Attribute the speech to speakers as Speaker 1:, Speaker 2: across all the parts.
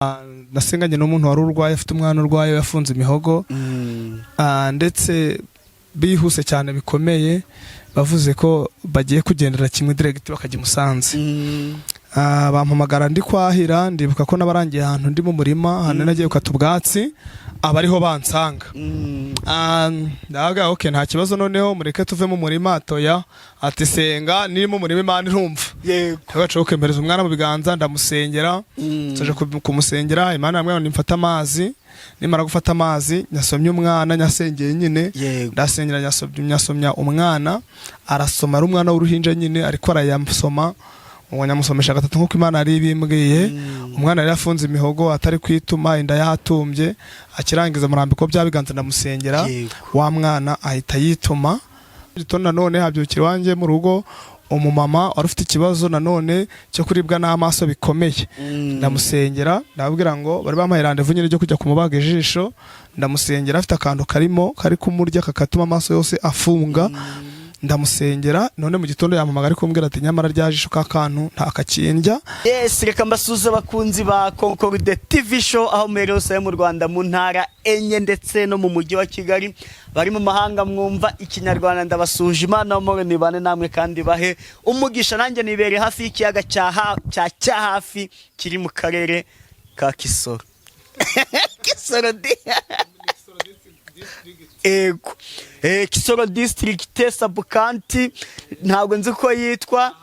Speaker 1: Nasenganye n'umuntu wari urwaye, afite umwana urwaye yafunze imihogo. Ndetse bihuse cyane bikomeye, bavuze ko bagiye kugendera kimwe direct bakajya i Musanze. Bampamagara ndi kwahira. Ndibuka ko nabarangiye ahantu ndi mu murima, ahantu nagiye gukata ubwatsi, aba ariho bansanga. Ndavuga: "Okay, nta kibazo, noneho mureke tuve mu murima." Toya, ati: "Senga, niri mu murima Imana irumva." Ndavuga: "Okay." Mpereza umwana mu biganza, ndamusengera. Tuje kumusengera, Imana yambwira ngo nimfate amazi. Nimara gufata amazi, nyasomye umwana, nyasengeye nyine. Ndasengera, nyasomya umwana, arasoma. Ari umwana w'uruhinja nyine, ariko arayasoma. Uwo nyamusomesha gatatu nk'uko Imana yari ibimbwiye. Umwana yari yafunze imihogo, atari kwituma, inda yatumbye. Akirangiza murambiko bya biganza, ndamusengera. Wa mwana ahita yituma. Gitondo nanone habyukira iwanjye mu rugo umumama wari ufite ikibazo nanone cyo kuribwa n'amaso bikomeye. Ndamusengera, ndababwira ngo bari bampaye rendez-vous nyine ryo kujya kumubaga ijisho. Ndamusengera, afite akantu karimo kari kumurya kakatuma amaso yose afunga. Ndamusengera, none mu gitondo yampamagara ari kumbwira ati: "Nyamara rya jisho ka kantu nta kakindya."
Speaker 2: Yes, reka mbasuhuze abakunzi ba Concorde TV Show aho muherereye hose mu Rwanda, mu ntara enye ndetse no mu mujyi wa Kigali. Bari mu mahanga mwumva Ikinyarwanda, ndabasuhuje. Imana y'amahoro nibane namwe kandi bahe umugisha. Nanjye nibereye hafi y'ikiyaga cya Cyahafi kiri mu karere ka Kisoro. Kisoro di ego, Kisoro district, sub county ntabwo nzi uko yitwa.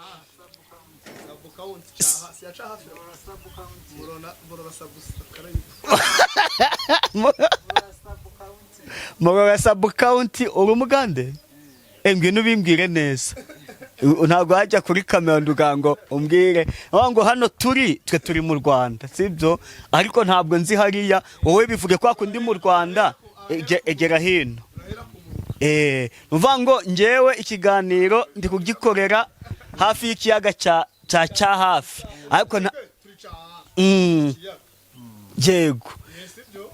Speaker 2: Murora sub county. Uri umugande? Ngwino ubimbwire neza. Ntabwo wajya kuri kamera nduga ngo umbwire aho ngo hano turi. Twe turi mu Rwanda, sibyo? Ariko ntabwo nzi hariya. Wowe bivuge kwa kundi mu Rwanda. Egera hino. Ni ukuvuga ngo njyewe ikiganiro ndi kugikorera hafi y'ikiyaga cya Hafi, ariko nta yego.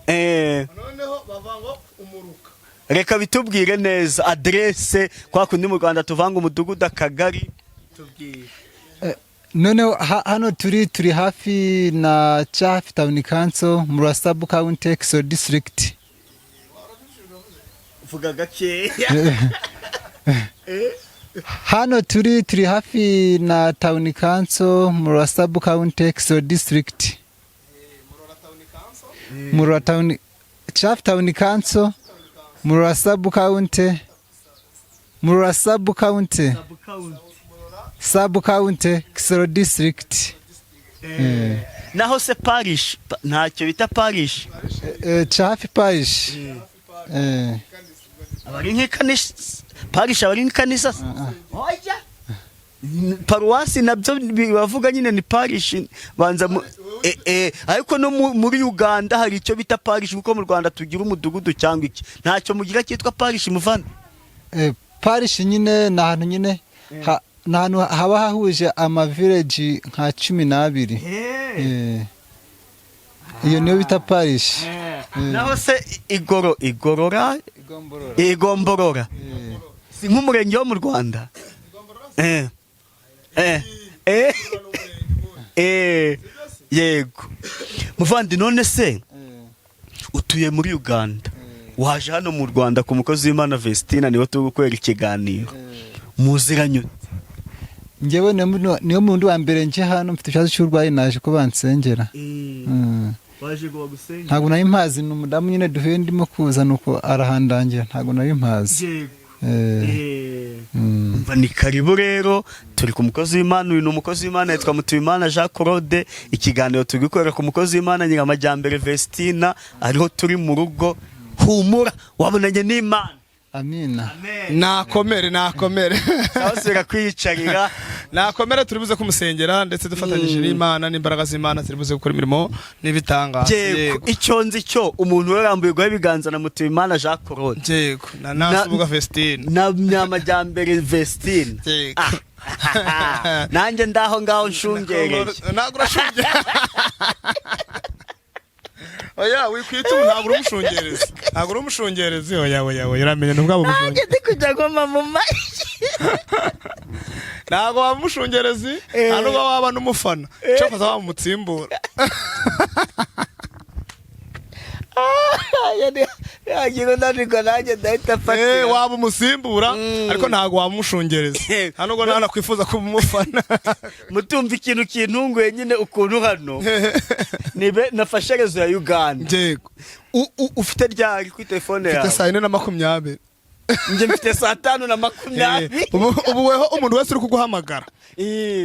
Speaker 1: Noneho bava ngo umuruka.
Speaker 2: Reka bitubwire neza aderese, kwa kundi mu Rwanda tuvanga umudugudu, akagari, tubwire.
Speaker 3: Noneho hano turi hafi na Cyahafi Town Council, mu sub county, Kisoro District.
Speaker 2: Vuga gakeya.
Speaker 3: Hano turi hafi na Town Council, mu sub county, Kisoro District. Murora Town, Cyahafi Town Council, Murora sub county, Murora sub county, sub county, Kisoro District.
Speaker 2: Naho se parish, ntacyo bita parish?
Speaker 3: Cyahafi Parish.
Speaker 2: Abari nk'ikanisa, parish abari nk'ikanisa se? Oya, paruwasi nabyo bavuga nyine ni parish. Banza ariko no muri Uganda hari icyo bita parish, kuko mu Rwanda tugira umudugudu cyangwa iki. Ntacyo mugira cyitwa parish, muvana?
Speaker 3: Parish nyine ni ahantu nyine ni ahantu haba hahuje ama village nka 12. Iyo niyo bita parish.
Speaker 2: Naho se igoro igorora igomborora si nk'umurenge wo mu Rwanda? Yego muvandi, none se utuye muri Uganda, waje hano mu Rwanda ku mukozi w'Imana Vestina, niwe turi gukorera ikiganiro, muziranye ute?
Speaker 3: Njyewe niyo muntu wa mbere nje hano mfite ikibazo cy'uburwayi, naje ko bansengera.
Speaker 2: Waje ngo bagusengere?
Speaker 3: Ntabwo nari mpazi, ni umudamu nyine duhuye ndimo kuza, nuko arahandangira, ntabwo nari mpazi.
Speaker 2: Umva, ni karibu rero, turi ku mukozi w'Imana. Uyu ni umukozi w'Imana yitwa Mutuyimana Jean Claude. Ikiganiro turi gukorera ku mukozi w'Imana Nyiramajyambere Vestina, ariho turi mu rugo. Humura, wabonanye n'Imana.
Speaker 3: Amina.
Speaker 1: Nakomere, nakomere.
Speaker 2: Sawa, kwiyicarira.
Speaker 1: Nakomere, turi buze kumusengera ndetse dufatanyije n'Imana n'imbaraga z'Imana ziri buze gukora imirimo n'ibitangaza.
Speaker 2: Yego, icyo nzi cyo, umuntu warambuye guha ibiganza na Mutuyimana Jean Claude
Speaker 1: Yego, na Nasubuga Vestine.
Speaker 2: Na Nyamajyambere Vestine.
Speaker 1: Yego.
Speaker 2: Ah, nanjye ndaho ngaho nshungereye.
Speaker 1: Ntabwo urashungera, oya, wikwita ubu, ntabwo uri umushungerezi, ntabwo uri umushungerezi, oya, oya, oya, uramenye ntubwaba
Speaker 2: Nanjye
Speaker 1: umushungerezi.
Speaker 2: Ndi kujya ngoma mu mashyi.
Speaker 1: Ntabwo waba umushungerezi, nta nubwo waba n'umufana, cyo waba umutsimbura.
Speaker 2: Yagira unanirwa, nanjye ndahita mfatira.
Speaker 1: Waba umusimbura, ariko ntabwo waba umushungereza. Nta nubwo ntanakwifuza kuba umufana.
Speaker 2: Mutumva, ikintu kintunguye nyine, ukuntu hano nibe nafashe réseau ya Uganda. Ufite ryari kuri telefone
Speaker 1: Mfite
Speaker 2: yawe?
Speaker 1: 4:20.
Speaker 2: Njye mfite 5:20.
Speaker 1: Ubu weho umuntu wese uri kuguhamagara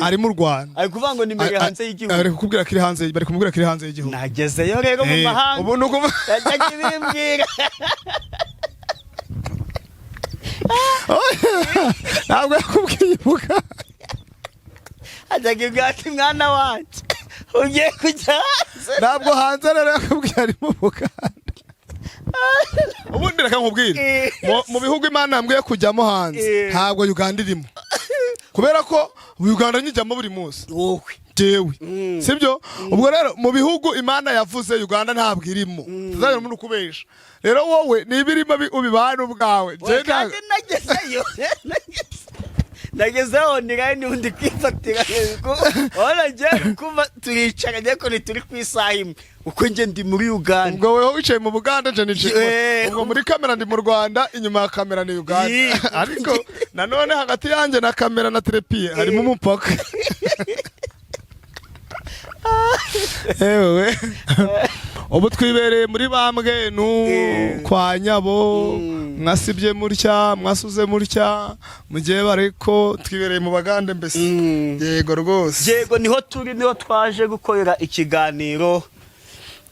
Speaker 1: ari mu Rwanda.
Speaker 2: Ari kuvuga ngo nimero hanze y'igihugu.
Speaker 1: Ari kukubwira ko iri hanze, bari kumubwira ko iri hanze y'igihugu.
Speaker 2: Nagezeyo rero mu mahanga.
Speaker 1: Ubu ni ukuvuga
Speaker 2: Yajyaga ibimbwira.
Speaker 1: Ntabwo yakubwiye ibuka.
Speaker 2: Ajyaga ibwira ati: "Mwana wanjye, ugiye kujya hanze."
Speaker 1: Ntabwo hanze rero yakubwiye, ari mu Buganda. Ubundi reka nkubwire, mu bihugu Imana yambwiye kujyamo hanze, ntabwo Uganda irimo, kubera ko Uganda nyijyamo buri munsi.
Speaker 2: Wowe.
Speaker 1: Jewe, sibyo? Ubwo rero mu bihugu Imana yavuze, Uganda ntabwo irimo. Tuzagira umuntu ukubesha rero. Wowe niba irimo, ubibane ubwawe. Jewe
Speaker 2: Kandi nagezeyo, nagezeho online, undi kwifatira urabona njye kuva turicaranye ariko ntituri ku isaha imwe, uko njye ndi muri Uganda.
Speaker 1: Ubwo weho wicaye mu Buganda, nje nicaye ubwo muri kamera ndi mu Rwanda, inyuma ya kamera ni Uganda. Ariko nanone hagati yanjye na kamera na trépied harimo umupaka. Ewe, ubu twibereye muri ba mbwenu kwa nyabo. Mwasibye mutya, mwasuze mutya, mugiye bariko twibereye mu Bagande mbese. Yego rwose.
Speaker 2: Yego, niho turi, niho twaje gukorera ikiganiro.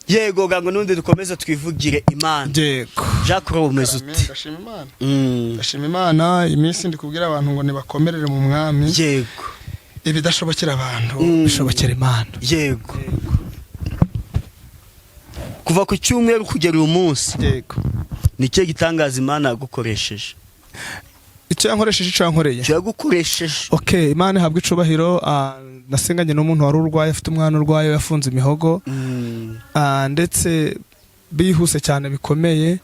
Speaker 2: Yego, ngo n'undi dukomeze twivugire Imana.
Speaker 1: Yego.
Speaker 2: Jacques Rowe, umeze ute?
Speaker 1: Ndashima Imana. Ndashima Imana. Iminsi ndi kubwira abantu ngo nibakomerere mu Mwami. Ibidashobokera abantu bishobokera Imana.
Speaker 2: Yego, kuva ku cyumweru kugera uyu munsi, ni cyo gitangaza Imana yagukoresheje?
Speaker 1: Icyo yankoresheje, icyo yankoreye?
Speaker 2: Icyo yagukoresheje.
Speaker 1: Okay, Imana ihabwa icubahiro. Nasenganye n'umuntu wari urwaye, afite umwana urwaye yafunze imihogo. Ndetse bihuse cyane bikomeye,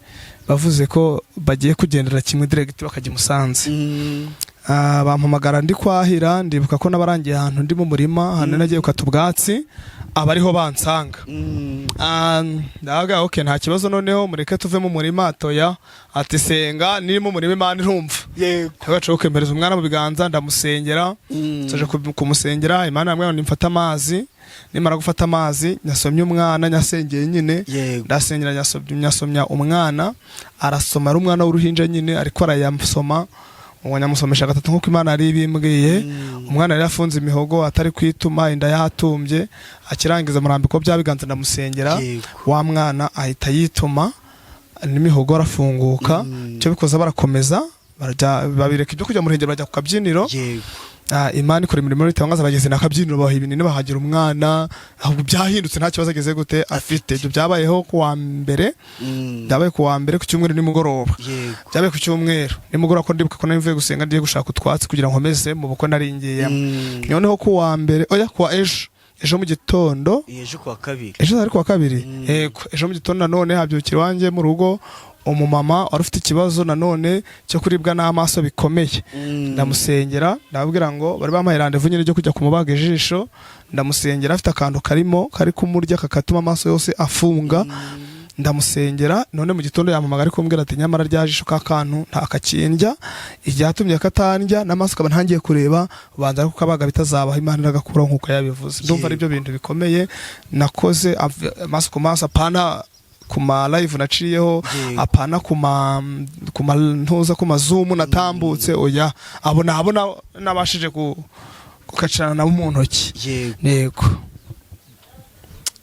Speaker 1: bavuze ko bagiye kugendera kimwe direct bakajya i Musanze. Bampamagara ndi kwahira. Ndibuka ko nabarangiye ahantu ndi mu murima, ahantu nagiye gukata ubwatsi, aba ariho bansanga. Ndavuga: "Okay, nta kibazo, noneho mureke tuve mu murima." Toya, ati: "Senga, niri mu murima Imana irumva." Agaca kwemereza umwana mu biganza, ndamusengera. Tuje kumusengera, Imana yambwiye ngo nimfate amazi. Nimara gufata amazi, nyasomye umwana, nyasengeye nyine. Ndasengera, nyasomya umwana, arasoma. Ari umwana w'uruhinja nyine, ariko arayasoma. Uwo nyamusomesha gatatu nk'uko Imana yari ibimbwiye. Umwana yari yafunze imihogo, atari kwituma, inda yatumbye. Akirangiza murambiko bya biganza, ndamusengera. Wa mwana ahita yituma n'imihogo arafunguka. Icyo bikoze, barakomeza barajya, babireka ibyo kujya mu ruhengeri, bajya ku kabyiniro. Imana ikora imirimo itangaza. Bageze na kabyiniro, baha ibinini, bahagira umwana, ahubwo byahindutse, nta kibazo ageze gute afite. Ibyo byabayeho ku wa mbere. Byabaye ku wa mbere, ku cyumweru nimugoroba. Byabaye ku cyumweru nimugoroba, ko ndibuka ko nari mvuye gusenga, ngiye gushaka utwatsi kugira ngo nkomeze mu bukwe nari ngiyemo. Noneho ku wa mbere, oya, ku wa ejo, ejo mu gitondo.
Speaker 2: Ejo kuwa kabiri.
Speaker 1: Ejo ari ku wa kabiri, yego. Ejo mu gitondo nanone habyukira iwanjye mu rugo umumama wari ufite ikibazo nanone cyo kuribwa n'amaso bikomeye. Ndamusengera, ndababwira ngo bari bampaye rendez-vous nyine ryo kujya kumubaga ijisho. Ndamusengera, afite akantu karimo kari kumurya kakatuma amaso yose afunga. Ndamusengera, none mu gitondo yampamagara ari kumbwira ati: "Nyamara rya jisho ka kantu nta kakindya, iryatumye katandya n'amaso akaba ntangiye kureba, ubanza ariko kabaga bitazabaho, Imana iragakuraho nk'uko yabivuze." Ndumva ari byo bintu bikomeye nakoze amaso ku maso, apana ku ma live naciyeho, apana ku ma ntuza, ku ma Zoom natambutse, oya, abo nabo nabashije gukacirana nabo mu ntoki. Yego.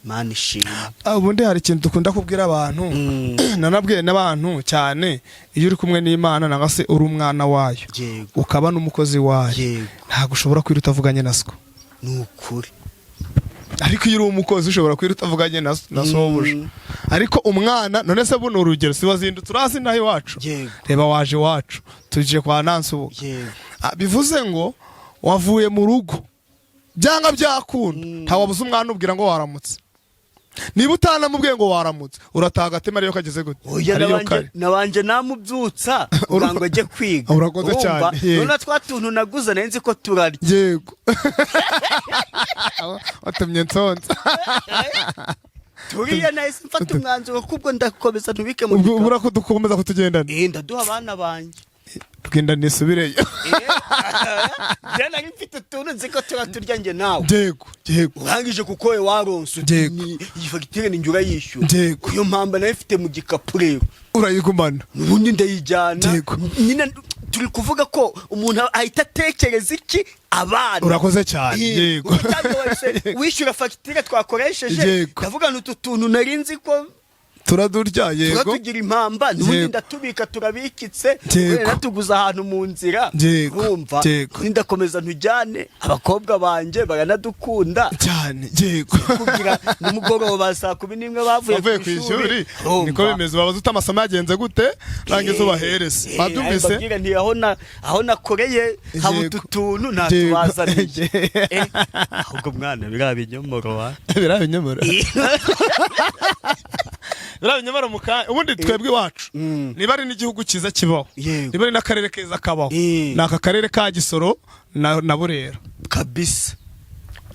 Speaker 2: Mana ishimwe.
Speaker 1: Ubundi hari ikintu dukunda kubwira abantu, nanabwiye n'abantu cyane: iyo uri kumwe n'Imana, nangwa se uri umwana wayo, ukaba n'umukozi wayo, ntabwo ushobora kwira utavuganye na siko.
Speaker 2: Ni ukuri.
Speaker 1: Ariko iyo uri umukozi ushobora kwira utavuganye na sobuja. Ariko umwana, none se buno urugero, si wazindutse urazi inaha iwacu? Reba, waje iwacu, tuje kwa Nansi ubu. Bivuze ngo wavuye mu rugo, byanga byakunda ntawabuze umwana ubwira ngo waramutse. Niba utanamubwiye ngo waramutse, urataha agatema ariyo kageze gute?
Speaker 2: Oya.
Speaker 1: Ariyo
Speaker 2: Nabanje
Speaker 1: kare.
Speaker 2: Nabanje namubyutsa kugira ngo ajye kwiga.
Speaker 1: Urakoze
Speaker 2: Urumva?
Speaker 1: cyane, yego.
Speaker 2: None twa tuntu naguze nari nzi ko turarya.
Speaker 1: Yego, watumye nsonza.
Speaker 2: Turiya nahise mfata umwanzuro kubwo ndakomeza ntubike mu
Speaker 1: Ubwo
Speaker 2: gikapu.
Speaker 1: ubura ko dukomeza kutugendana.
Speaker 2: Ndaduha abana banjye.
Speaker 1: Tugenda nisubireyo.
Speaker 2: Njye nari mfite utuntu nzi ko tuba turya njye nawe.
Speaker 1: Yego.
Speaker 2: Urangije kuko we waronse uti
Speaker 1: Yego.
Speaker 2: Iyi fagitire ni njye urayishyura.
Speaker 1: Yego.
Speaker 2: Iyo mpamba nayo mfite mu gikapu rero,
Speaker 1: Urayigumana.
Speaker 2: ubundi ndayijyana.
Speaker 1: Yego.
Speaker 2: Nyine turi kuvuga ko umuntu ahita atekereza iki? Abana.
Speaker 1: Urakoze cyane. Yego.
Speaker 2: Ubu cyangwa wese wishyura fagitire twakoresheje,
Speaker 1: Yego.
Speaker 2: ndavuga utu tuntu nari nzi ko
Speaker 1: Turadurya, yego.
Speaker 2: turatugira impamba, n'ubundi
Speaker 1: Yego.
Speaker 2: ndatubika, turabikitse.
Speaker 1: Yego.
Speaker 2: Wenda natuguza ahantu mu nzira.
Speaker 1: Yego.
Speaker 2: Urumva?
Speaker 1: Yego.
Speaker 2: Ndakomeza ntujyane, abakobwa banjye baranadukunda.
Speaker 1: Cyane, yego.
Speaker 2: Kugira nimugoroba saa 11 bavuye
Speaker 1: Bavuye ku ishuri.
Speaker 2: Urumva?
Speaker 1: Niko bimeze, babaza uti amasomo yagenze gute, rangiza ubahereze. Babyumvise.
Speaker 2: Mbabwire nti aho nakoreye haba utu tuntu natubazaniye. Ahubwo mwana, biriya binyomoro wa.
Speaker 1: Biriya binyomoro, biriya binyomoro mu kanya. Ubundi twebwe iwacu, niba ari n'igihugu cyiza kibaho, niba ari n'akarere keza kabaho, ni aka karere ka Gisoro na Burera.
Speaker 2: Kabisa.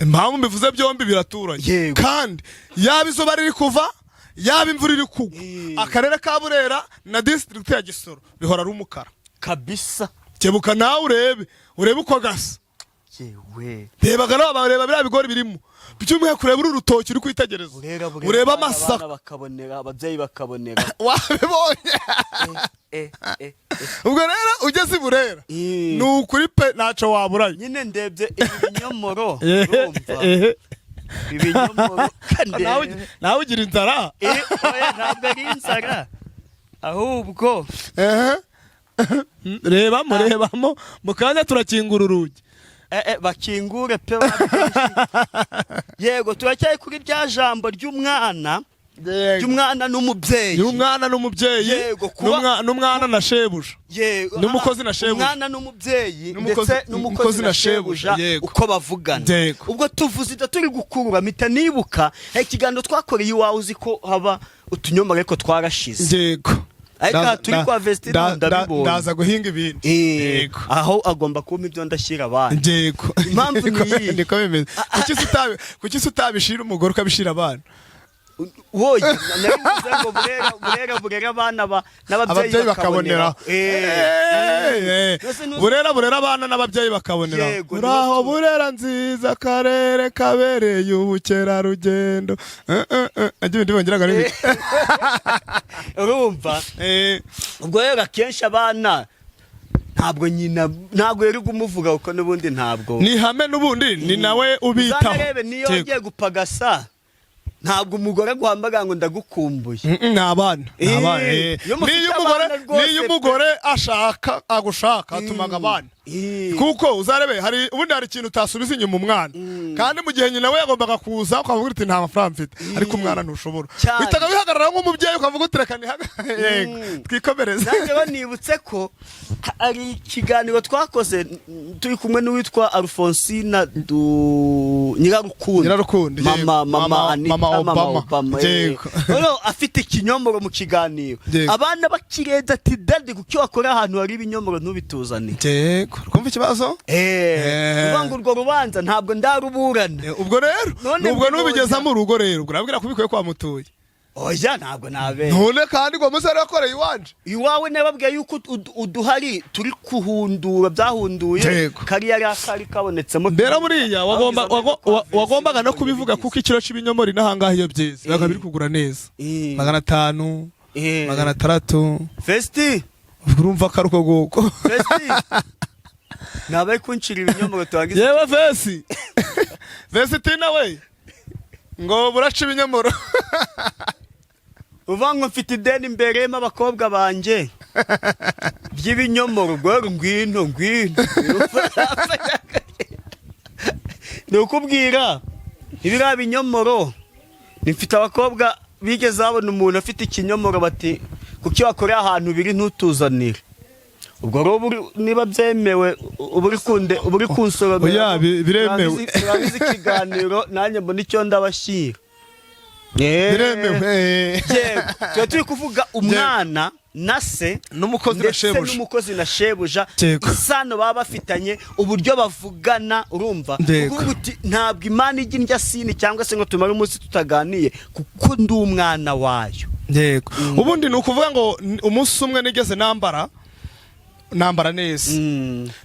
Speaker 1: Impamvu mbivuze, byombi biraturanye. Kandi yaba izuba riri kuva, yaba imvura iri kugwa, akarere ka Burera na district ya Gisoro bihora ari umukara.
Speaker 2: Kabisa.
Speaker 1: Kebuka nawe urebe uko gasa.
Speaker 2: Yewe.
Speaker 1: Rebaga nawe, bareba biriya bigori birimo, by'umwihariko urebe uru rutoki uri kwitegereza.
Speaker 2: Burera, Burera,
Speaker 1: Urebe
Speaker 2: abana,
Speaker 1: amasaka.
Speaker 2: Abana bakabonera, ababyeyi bakabonera.
Speaker 1: Wabibonye?
Speaker 2: Eh, eh, eh.
Speaker 1: Ubwo rero ugeze i Burera, ni ukuri pe, ntacyo waburayo.
Speaker 2: Nyine ndebye ibi binyomoro, urumva, ibinyomoro
Speaker 1: Nawe nawe ugira inzara.
Speaker 2: Oya, ntabwo ari inzara, ahubwo
Speaker 1: Ehe. Rebamo, rebamo, mu kanya turakingura urugi.
Speaker 2: Bakingure pe, babyishi. Yego, turacyari kuri rya jambo ry'umwana n'umubyeyi.
Speaker 1: Y'umwana n'umubyeyi.
Speaker 2: Yego, kuba-
Speaker 1: N'umwana na shebuja.
Speaker 2: Yego.
Speaker 1: N'umukozi na shebuja.
Speaker 2: Umwana n'umubyeyi
Speaker 1: N'umukozi,
Speaker 2: ndetse n'umukozi na shebuja, uko bavugana. Ubwo tuvuze ibyo turi gukurura, mpita nibuka ikiganiro twakoreye iwawe, uzi ko haba utunyomoro, ariko twarashize.
Speaker 1: Yego.
Speaker 2: Ariko aha turi kwa Vestine, ndabibonye.
Speaker 1: Ndaza guhinga ibindi. Yego.
Speaker 2: Aho agomba kumpa ibyo ndashyira abana.
Speaker 1: Yego.
Speaker 2: Impamvu ni iyi.
Speaker 1: Niko bimeze. Kuki se utabishira umugore, ukabishira abana?
Speaker 2: Wowe nari mvuze ngo Burera, Burera, Burera, abana n'ababyeyi
Speaker 1: Ababyeyi bakabonera.
Speaker 2: Mbese
Speaker 1: Burera, Burera, abana n'ababyeyi bakabonera.
Speaker 2: Yego,
Speaker 1: Uraho.
Speaker 2: niho
Speaker 1: Burera nziza, akarere kabereye ubukerarugendo. Ajya ibindi bongeraga n'ibiki?
Speaker 2: Urumva? Ubwo rero akenshi abana ntabwo nyina, ntabwo yirirwa umuvuga, kuko n'ubundi ntabwo
Speaker 1: Ni ihame, n'ubundi ni nawe ubitaho.
Speaker 2: Uzanarebe niyo wagiye gupagasa, ntabwo umugore aguhamagara ngo ndagukumbuye.
Speaker 1: Ni abana, ni abana.
Speaker 2: Iyo mufite
Speaker 1: Niyo umugore
Speaker 2: abana rwose
Speaker 1: niyo
Speaker 2: pe.
Speaker 1: umugore ashaka agushaka, atumaga abana. Kuko uzarebe, hari ubundi hari ikintu utasubiza inyuma umwana, kandi mu gihe nyina we yagombaga kuza ukavuga uti nta mafaranga mfite, ariko umwana ntushobora.
Speaker 2: Cyane.
Speaker 1: Uhitaga wihagarara nk'umubyeyi ukavuga uti reka yego, twikomereze.
Speaker 2: Nanjye rero nibutse ko hari ikiganiro twakoze turi kumwe n'uwitwa Alphonsina du Nyirarukundo.
Speaker 1: Nyirarukundo, yego.
Speaker 2: Mama, mama Anita,
Speaker 1: Mama
Speaker 2: mama
Speaker 1: Obama.
Speaker 2: Obama.
Speaker 1: Yego.
Speaker 2: Noneho afite ikinyomoro mu kiganiro.
Speaker 1: Yego.
Speaker 2: Abana bakirenza ati: "Daddy, kuki wakora ahantu hari ibinyomoro ntubituzane?"
Speaker 1: Yego, twumva ikibazo.
Speaker 2: Uvuga ngo urwo rubanza ntabwo ndaruburana.
Speaker 1: Ubwo rero
Speaker 2: None
Speaker 1: nubwo
Speaker 2: mbibonye.
Speaker 1: nubigeza mu rugo rero, ubwo urabwira ko ubikuye kwa mutuye.
Speaker 2: Oya, ntabwo nabera.
Speaker 1: None kandi ngo musore wakoreye iwanje.
Speaker 2: Iwawe nababwiye yuko uduhari turi kuhundura, byahunduye.
Speaker 1: Yego.
Speaker 2: Kariya yari akari kabonetsemo.
Speaker 1: Mbera buriya wagombaga no kubivuga, kuko ikiro cy'ibinyomoro inahangaha iyo byeze biba biri kugura neza 500, 600.
Speaker 2: Festi.
Speaker 1: Urumva ko ari uko nguko.
Speaker 2: Festi, nabaye kuncira ibinyomoro turangize.
Speaker 1: Yewe Vesi, Vesi tina we, ngo buraca ibinyomoro.
Speaker 2: Uvuga ngo mfite ideni imbere abakobwa banjye by'ibinyomoro. Ubwo ngwino, ngwino, ni ukubwira ibiriya binyomoro mfite abakobwa bigeze babona umuntu afite ikinyomoro bati: "Kuki wakoreye ahantu biri ntutuzanire?" Ubwo rero niba byemewe, uba uri kunde, uba uri kunsoromera.
Speaker 1: Oya, biremewe.
Speaker 2: Turangize ikiganiro, nanjye mbona icyo ndabashyira.
Speaker 1: Biremewe.
Speaker 2: Yego, tuba turi kuvuga umwana. na se,
Speaker 1: N'umukozi na
Speaker 2: ndetse
Speaker 1: shebuja.
Speaker 2: n'umukozi na shebuja,
Speaker 1: Yego.
Speaker 2: isano baba bafitanye, uburyo bavugana, urumva?
Speaker 1: Yego.
Speaker 2: Ukuvuga uti ntabwo Imana ijya indya sini cyangwa se ngo tumare umunsi tutaganiye, kuko ndi umwana wayo.
Speaker 1: Yego, ubundi ni ukuvuga ngo umunsi umwe nigeze nambara neza,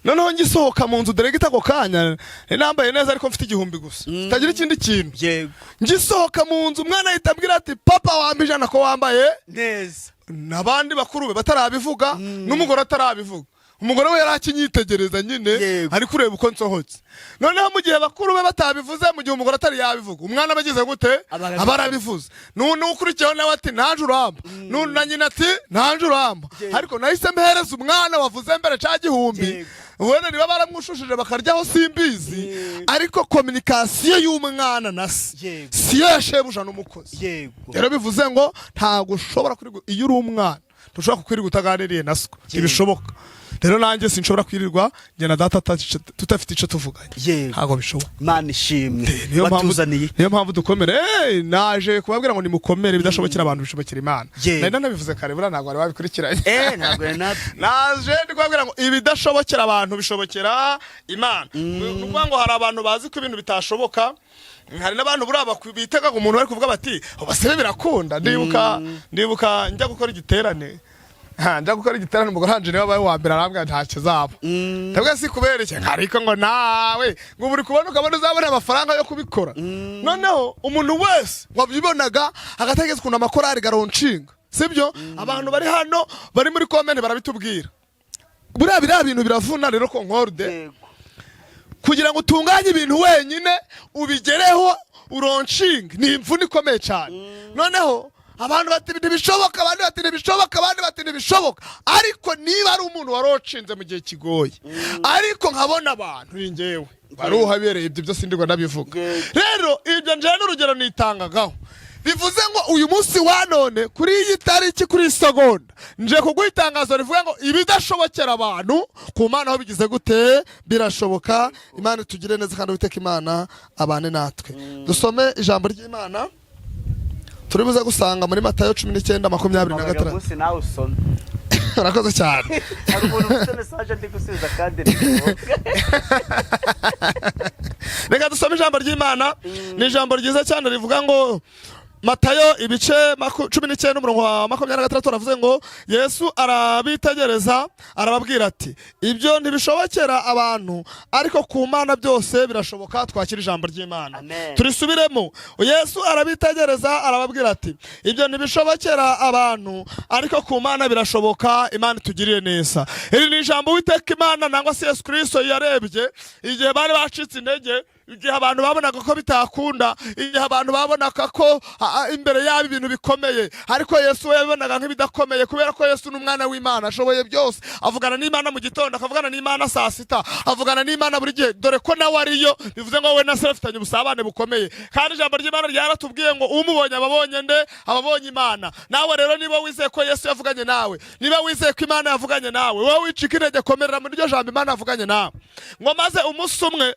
Speaker 1: noneho ngisohoka mu nzu, dore ako kanya nari nambaye neza ariko mfite 1000 gusa, kitagira ikindi kintu. Ngisohoka mu nzu, umwana ahita ambwira ati: "Papa, wampa 100 ko wambaye
Speaker 2: neza?"
Speaker 1: N'abandi bakuru be batarabivuga, n'umugore atarabivuga. Umugore we yari akinyitegereza nyine, ari kureba uko nsohotse. Noneho mu gihe bakuru be batabivuze, mu gihe umugore atari yabivuga, umwana aba agize gute?
Speaker 2: Aba arabivuze.
Speaker 1: Aba arabivuze. N'ukurikiyeho nawe ati: "Nanjye urampa." Na nyina ati: "Nanjye urampa." Ariko nahise mpereza umwana wavuze mbere ca 1000. Wenda niba baramwushushije bakaryaho, simbizi. Ariko communication y'umwana na se siyo ya shebuja n'umukozi. Rero bivuze ngo ntabwo ushobora kwirirwa, iyo uri umwana ntushobora kukwirirwa utaganiriye na siko, ntibishoboka. Rero nanjye sinshobora kwirirwa njye na data tutafite icyo tuvuganye. Ntabwo bishoboka.
Speaker 2: Imana ishimwe.
Speaker 1: Niyo mpamvu
Speaker 2: Watuzaniye
Speaker 1: niyo mpamvu dukomere. Naje kubabwira ngo nimukomere, ibidashobokera abantu bishobokera Imana. Nari nanabivuze kare, buriya ntabwo wari wabikurikiranye.
Speaker 2: Ntabwo yari
Speaker 1: Naje ndi kubabwira ngo ibidashobokera abantu bishobokera Imana. Ni ukuvuga ngo hari abantu bazi ko ibintu bitashoboka, hari n'abantu buriya bitega ngo umuntu bari kuvuga bati: "Basebe birakunda." Ndibuka njya gukora igiterane. Ha, njya gukora igiterane, umugore wanje niwe wabaye uwa mbere, arambwira nta kizaba. Ndabwo si kubera iki, ariko ngo nawe ngo buri kubona ukabona uzabona amafaranga yo kubikora. Noneho umuntu wese wabyibonaga agatekereza ukuntu amakorari garonshinga, sibyo? Abantu bari hano, bari muri comment, barabitubwira. Buriya biriya bintu biravuna rero, Concorde, kugira ngo utunganye ibintu wenyine ubigereho, uronshinga, ni imvune ikomeye cyane. Noneho abantu bati ntibishoboka, abandi bati ntibishoboka, abandi bati ntibishoboka. Ariko niba ari umuntu waronshinze mu gihe kigoye, ariko nkabona abantu, ni njyewe wari uhabereye, ibyo byose ndirwa ndabivuga. Rero ibyo njyewe n'urugero nitangagaho. Bivuze ngo uyu munsi wa none, kuri iyi tariki, kuri iyi segonda, nje kuguha itangazo rivuga ngo ibidashobokera abantu, ku Mana aho bigize gute? Birashoboka. Imana itugire neza kandi Uwiteka Imana abane natwe. Dusome ijambo ry'Imana turi buze gusanga muri Matayo 19:26.
Speaker 2: Munsi nawe usome.
Speaker 1: Urakoze cyane.
Speaker 2: Hari umuntu ufite message ndi gusubiza kandi ni ngombwa.
Speaker 1: Reka dusome ijambo ry'Imana, ni ijambo ryiza cyane rivuga ngo Matayo ibice 19 umurongo wa 26, aravuze ngo: "Yesu arabitegereza, arababwira ati: 'Ibyo ntibishobokera abantu, ariko ku Mana byose birashoboka.'" Twakira ijambo ry'Imana.
Speaker 2: Amen.
Speaker 1: Turisubiremo: "Yesu arabitegereza, arababwira ati: 'Ibyo ntibishobokera abantu, ariko ku Mana birashoboka.'" Imana itugirire neza. Iri ni ijambo Uwiteka Imana nangwa se Yesu Kirisito yarebye igihe bari bacitse intege, igihe abantu babonaga ko bitakunda, igihe abantu babonaga ko imbere yabo ibintu bikomeye. Ariko Yesu we yabibonaga nk'ibidakomeye, kubera ko Yesu ni umwana w'Imana, ashoboye byose. Avugana n'Imana mu gitondo, akavugana n'Imana saa sita, avugana n'Imana buri gihe, dore ko nawe ariyo. Bivuze ngo we na se bafitanye ubusabane bukomeye. Kandi ijambo ry'Imana ryaratubwiye ngo umubonye ababonye nde? Ababonye Imana. Nawe rero niba wizeye ko Yesu yavuganye nawe, niba wizeye ko Imana yavuganye nawe, wowe wicika intege, komerera muri iryo jambo Imana yavuganye nawe. Ngo maze umunsi umwe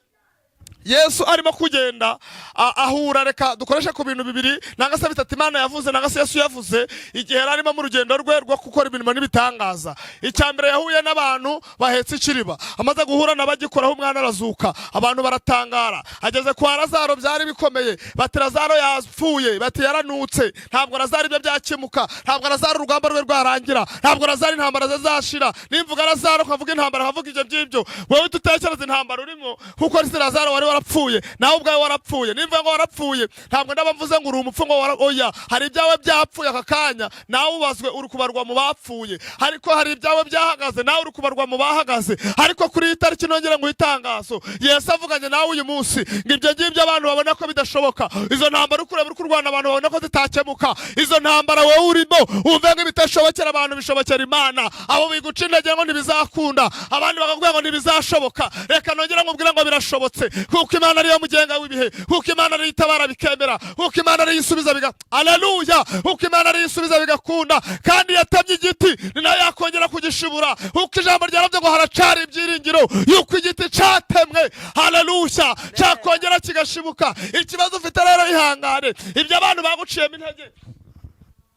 Speaker 1: Yesu arimo kugenda, ahura, reka dukoreshe ku bintu bibiri nanga se bitatu Imana yavuze nanga se Yesu yavuze igihe yari arimo mu rugendo rwe rwo gukora imirimo n'ibitangaza. Icya mbere, yahuye n'abantu bahetse ikiriba. Amaze guhura n'abagikoraho, umwana arazuka, abantu baratangara. Ageze kwa Lazaro, byari bikomeye, bati: "Lazaro yapfuye," bati: "Yaranutse." Ntabwo Lazaro ibyo byakemuka, ntabwo Lazaro urugamba rwe rwarangira, ntabwo Lazaro intambara ze zashira. Nimvuga Lazaro nkavuga intambara, nkavuga ibyo ngibyo, wowe utekereza intambara urimo, kuko si Lazaro wari warapfuye, nawe ubwawe warapfuye. Nimvuga ngo warapfuye, ntabwo ndaba mvuze ngo uri umupfu, ngo oya. Hari ibyawe byapfuye aka kanya, nawe ubazwe, uri kubarwa mu bapfuye. Ariko hari ibyawe byahagaze, nawe uri kubarwa mu bahagaze. Ariko kuri iyi tariki nongera ngo itangazo: Yesu avuganye nawe uyu munsi ngo ibyo ngibyo abantu babona ko bidashoboka, izo ntambara uri kureba uri kurwana, abantu babona ko zitakemuka, izo ntambara wowe urimo, wumve ngo ibidashobokera abantu bishobokera Imana. Abo biguca intege ngo ntibizakunda, abandi bakakubwira ngo ntibizashoboka, reka nongere nkubwire ngo birashobotse, kuko Imana ariyo mugenga w'ibihe, kuko Imana ariyo itabara bikemera, kuko Imana ariyo isubiza biga, aleluya, kuko Imana ariyo isubiza bigakunda. Kandi yatemye igiti, ni nayo yakongera kugishibura, kuko ijambo ryaravuze ngo haracari ibyiringiro yuko igiti catemwe, haleluya, cyakongera kigashibuka. Ikibazo ufite rero, ihangane. Ibyo abantu baguciyemo intege.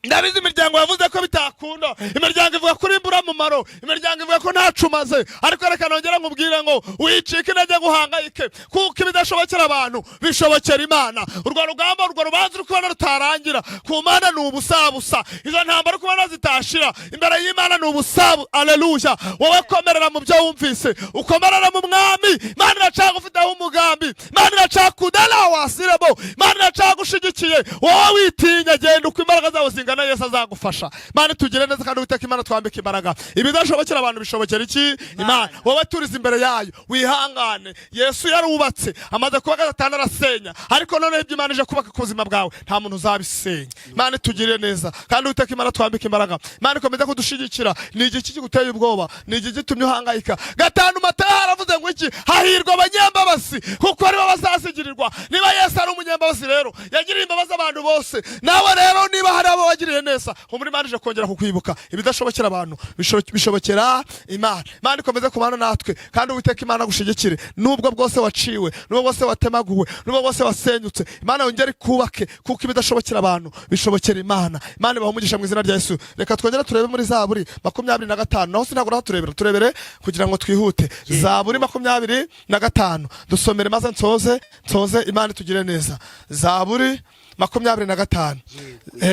Speaker 1: Ndabizi, imiryango yavuze ko bitakunda, imiryango ivuga ko uri imburamumaro, imiryango ivuga ko ntacu umaze. Ariko reka nongere nkubwire ngo wicike intege, guhangayike, kuko ibidashobokera abantu bishobokera Imana. Urwo rugamba, urwo rubanza uri kubona rutarangira, ku Mana ni ubusabusa. Izo ntambara uri kubona zitashira, imbere y'Imana ni ubusabu. Aleluya! Wowe komerera mu byo wumvise, ukomerera mu Mwami. Imana iracagufiteho umugambi, Imana iracakudala wasiremo, Imana iracagushigikiye. Wowe witinya, genda uko imbaraga zawe zingana, Yesu azagufasha. Imana itugire neza, kandi Uwiteka Imana twambike imbaraga. Ibidashobokera abantu bishobokera iki? Imana. Wowe turiza imbere yayo, wihangane. Yesu yarubatse, amaze kuba gatanu arasenya, ariko noneho ibyo Imana ije kubaka ku buzima bwawe, nta muntu uzabisenya. Imana itugirire neza, kandi Uwiteka Imana twambike imbaraga. Imana ikomeze kudushigikira. Ni igiki kiguteye ubwoba? Ni igiki gitumye uhangayika? 5 Matayo haravuze ngo iki? Hahirwa abanyambabazi, kuko aribo bazazigirirwa. Niba Yesu ari umunyambabazi rero, yagiriye imbabazi abantu bose. Nawe rero niba hari abo wagiriye neza, humura, Imana ije kongera kukwibuka. Ibidashobokera abantu bishobokera Imana. Imana ikomeze kubana natwe, kandi Uwiteka Imana agushigikire. Nubwo bwose waciwe, nubwo bwose watemaguwe, nubwo bwose wasenyutse, Imana yongere ikubake, kuko ibidashobokera abantu bishobokera Imana. Imana ibahe umugisha mu izina rya Yesu. Reka twongere turebe muri Zaburi 25. Naho sintabwo urahaturebera, turebere kugira ngo twihute. Zaburi 25, dusomere maze nsoze. Imana itugire neza. Zaburi 25,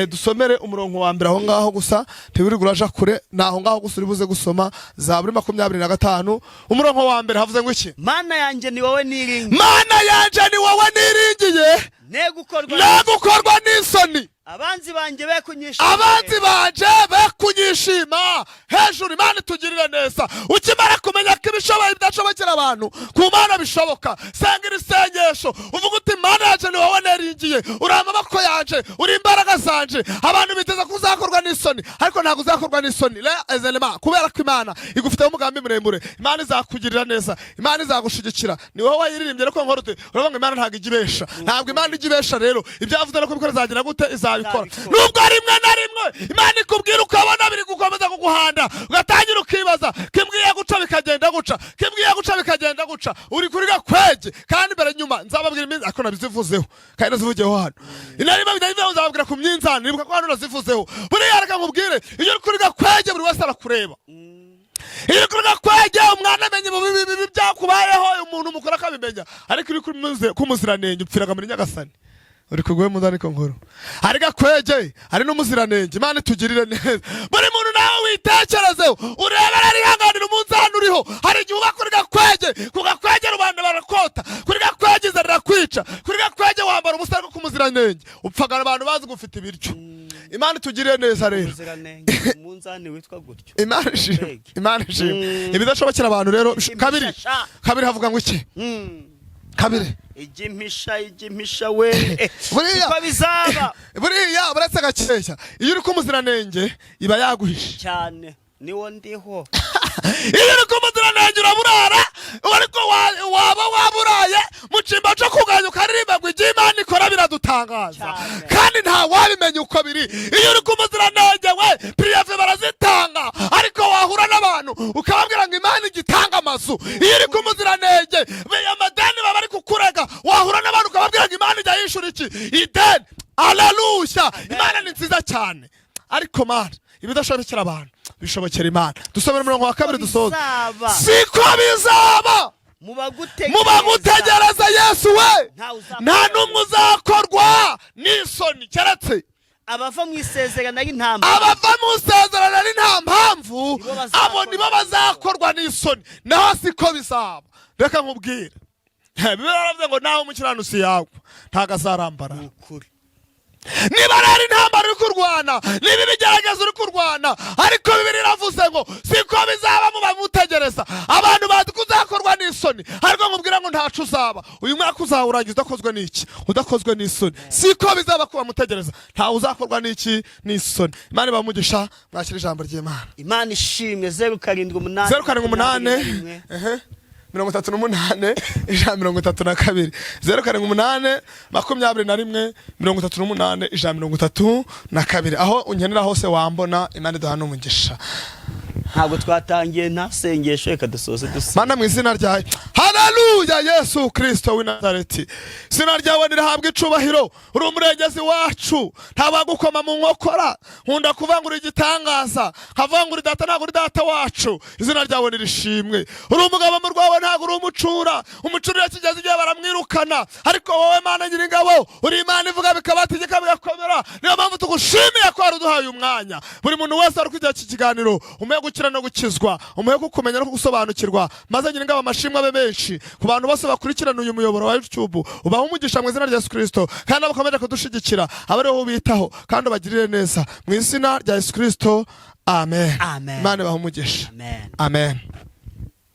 Speaker 1: dusomere umurongo wa mbere aho ngaho gusa, ntiwirirwe uraja kure, ni aho ngaho gusa uri buze gusoma. Zaburi 25, umurongo wa mbere, havuze ngo iki?
Speaker 2: Mana yanjye, ni wowe niringiye.
Speaker 1: Mana yanje, ni wowe niringiye.
Speaker 2: Ne gukorwa
Speaker 1: Ne gukorwa n'isoni.
Speaker 2: Abanzi banjye be kunyishima.
Speaker 1: Abanzi banje be kunyishima hejuru. Imana itugirire neza. Ukimara kumenya ko ibishoboye, ibidashobokera abantu ku Mana bishoboka, senga iri sengesho, uvuga uti: "Mana yanje, ni wowe niringiye, uri amaboko yanje, uri imbaraga zanje." Abantu biteze ko uzakorwa n'isoni, ariko ntabwo uzakorwa n'isoni le ezelema, kubera ko Imana igufiteho umugambi muremure. Imana izakugirira neza, Imana izagushigikira. Ni wowe wayiririmbye, ariko nkora ute? Uravuga ngo Imana ntabwo ijya ibesha. Ntabwo Imana ijya ibesha. Rero ibyo yavuze no kubikora, izagira gute? Izabikora.
Speaker 2: Izabikora.
Speaker 1: Nubwo rimwe na rimwe Imana ikubwira, ukabona biri gukomeza kuguhanda, ugatangira ukibaza: "Kimbwiye guca bikagenda guca, kimbwiye guca bikagenda guca." Uri kuri gakwege, kandi imbere nyuma nzababwira iminsi, ariko nabizivuzeho kandi nazivugiyeho hano inarima bidahivuye, nzababwira ku myinzani. Nibuka ko hano nazivuzeho. Buriya reka nkubwire, iyo uri kuri gakwege buri wese arakureba. Iyo uri kuri gakwege, umwana amenya ibibi bibi byakubayeho, umuntu mukuru akabimenya. Ariko iyo uri ku muziranenge, upfiraga muri Nyagasani. Uri kuguhe muza, ariko nkuru hari gakwege, hari n'umuziranenge. Imana itugirire neza. Buri muntu nawe witekerezeho, urebera arihanganira umunzani uriho. Hari igihe uba kuri gakwege, ku gakwege rubanda barakota, kuri gakwege inzara irakwica, kuri gakwege wambara ubusa, ariko ku muziranenge upfagana abantu bazi gufite ibiryo. Imana itugirire neza rero.
Speaker 2: Umuziranenge, umunzani witwa gutyo.
Speaker 1: Imana ishimwe.
Speaker 2: Kwege.
Speaker 1: Imana ishimwe. Ibidashobokera abantu rero kabiri.
Speaker 2: Impisha.
Speaker 1: Kabiri havuga ngo iki? Kabiri.
Speaker 2: Ijya impisha, ijya impisha we.
Speaker 1: Buriya
Speaker 2: Siko bizaba.
Speaker 1: Buriya buretse gakeya, iyo uri ku muziranenge iba yaguhishe.
Speaker 2: Cyane, niwo ndiho.
Speaker 1: Iyo uri ku muziranenge uraburara, ariko waba waburaye mu cyimbo cyo kuganya, ukaririmba ngo ibyo Imana ikora biradutangaza.
Speaker 2: Cyane.
Speaker 1: Kandi nta wabimenya uko biri. Iyo uri ku muziranenge we, préavis barazitanga, ariko wahura n'abantu ukababwira ngo Imana igitanga amazu. Iyo uri ku muziranenge, amadeni baba bari kukurega, wahura n'abantu ukababwira ngo Imana ijya yishura iki? Ideni. Aleluya! Imana ni nziza cyane. Ariko Mana, ibidashobokera abantu bishobokera Imana. Dusomera umurongo wa kabiri dusoza.
Speaker 2: Bizaba.
Speaker 1: Siko bizaba
Speaker 2: mu bagutegereza.
Speaker 1: Mu bagutegereza, Yesu we.
Speaker 2: Ntawe uzakorwa.
Speaker 1: Nta n'umwe uzakorwa n'isoni, keretse
Speaker 2: abava mu isezerano ari nta mpamvu.
Speaker 1: Abava mu isezerano ari nta mpamvu.
Speaker 2: Nibo bazakorwa.
Speaker 1: Abo nibo bazakorwa n'isoni, naho siko bizaba. Reka nkubwire, Bibiliya yaravuze ngo naho umukiranutsi yagwa, ntabwo azarambara.
Speaker 2: Ukuri.
Speaker 1: Niba rero intambara uri kurwana, niba ibigeragezo uri kurwana, ariko Bibiliya iravuze ngo siko bizaba muba mutegereza. Abantu bazi ko uzakorwa n'isoni, ariko nkubwira ngo ntacu uzaba. Uyu mwaka uzawurangiza udakozwe n'iki? Udakozwe n'isoni. Siko bizaba kuba mutegereza, ntawe uzakorwa n'iki? N'isoni. Imana ibamugisha, mwakira ijambo ry'Imana.
Speaker 2: Imana ishimwe. 078.
Speaker 1: 078 38 132. 078 21 38 132. Aho unkenera hose wambona. Imana iduha n'umugisha.
Speaker 2: Ntabwo twatangiye nta sengesho, reka dusoze dusa.
Speaker 1: Mana, mu izina ryawe. Haleluya! Yesu Kirisito w'i Nazareti, izina ryawe nirihabwa icubahiro. Uri umurengezi wacu, ntawagukoma mu nkokora. Nkunda kuvuga ngo uri igitangaza, nkavuga ngo uri data, ntabwo uri data wacu. Izina ryawe nirishimwe. Uri umugabo mu rwawe, ntabwo uri umucura. Umucura iyo kigeze igihe baramwirukana, ariko wowe Mana Nyiringabo, uri Imana ivuga bikabategeka bigakomera. Niyo mpamvu tugushimiye ko wari uduhaye umwanya. Buri muntu wese wari kwigira iki kiganiro, umuhe gukira no gukizwa, umuhe kukumenya no kugusobanukirwa, maze Nyiringabo amashimwe abe menshi ku bantu bose bakurikirana uyu muyoboro wa YouTube. Ubahe umugisha mu izina rya Yesu Kirisito, kandi abakomeje kudushigikira abe ariho ubitaho kandi ubagirire neza mu izina rya Yesu Kirisito, amen.
Speaker 2: Amen.
Speaker 1: Imana ibahe umugisha.
Speaker 2: Amen.
Speaker 1: Amen.